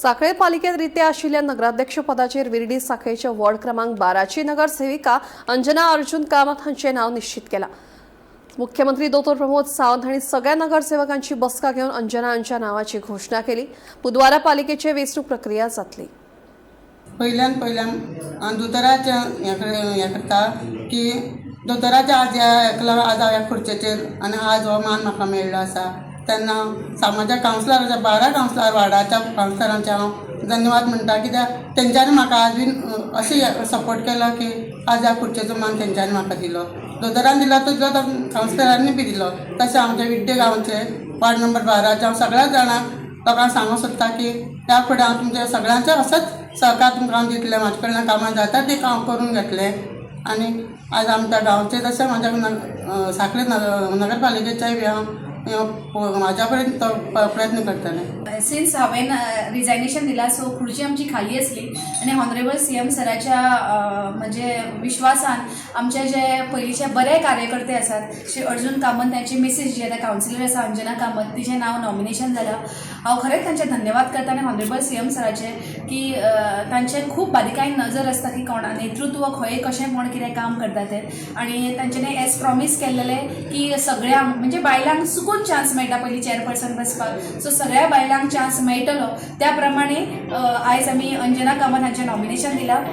साखळे पालिकेत रित्या आशिल्ल्या नगराध्यक्षपदाचेर विर्डी साखळेच्या वॉर्ड क्रमांक 12ची नगरसेविका अंजना अर्जुन कामत हांचें नांव निश्चित केलां. मुख्यमंत्री दोतोर प्रमोद सावंत हांणी सगळ्या नगरसेवकांची बसका घेवन अंजना हांच्या नावाची घोशणा केली. बुधवारा पालिकेची वेंचणूक प्रक्रिया जातली. पयल्यान पयल्यान दोतोराच्या हें करता की दोतोराच्या आज ह्या हेका लागून आज हांव ह्या खुर्चेचेर आनी आज हो मान म्हाका मेळ्ळो आसा. तेन्ना समाजा कावन्सिलराच्या, 12 कावन्सिलर, वार्डाच्या कावन्सिलरांचे हांव धन्यवाद म्हणटा, कित्याक तेंच्यांनी म्हाका आज बीन अशें सपोर्ट केलो की आज ह्या खुर्चेचो मान तेंच्यांनी म्हाका दिलो. दोतोरान दिलो तो दिलो, तो कावन्सिलरांनी बी दिलो. तशें आमच्या विड्डे गांवचे वार्ड नंबर 12चे हांव सगळ्या जाणांक, लोकांक सांगूंक सोदता की ह्या फुडें हांव तुमच्या सगळ्यांचे असोच सहकार तुमकां हांव दितलें. म्हाजे कडल्यान कामां जाता ती हांव करून घेतलें आनी आज आमच्या गांवचे तशें म्हाज्या साखळे नगरपालिकेच्याय बी हांव म्हाज्या पर्यंत तो प्रयत्न करतलें. सिन्स हांवें रिजायनेशन दिला, सो खुर्ची आमची खाली आसली आनी ऑनरेबल सीएम सराच्या म्हणजे विश्वासान आमचे जे पयलींचे बरे कार्यकर्ते आसात, श्री अर्जुन कामत, तांची मिसीस जी आतां कावन्सिलर आसा, अंजना कामत, तिचें नांव नॉमिनेशन जालां. हांव खरेंच तांचे धन्यवाद करता आनी ऑनरेबल सीएम सराचे की तांचे खूब बारीकायेन नजर आसता की कोणा नेतृत्व खंय कशें कोण कितें काम करता तें. आनी तांच्यांनी एज प्रॉमीस केल्लेलें की सगळ्यांक, म्हणजे बायलांक चुकून चान्स मेळटा पयलीं चॅरपर्सन बसपाक, सो सगळ्या बायलांक चान्स मेळटलो. त्या प्रमाणे आयज आमी अंजना कामत हांचें नॉमिनेशन दिलां.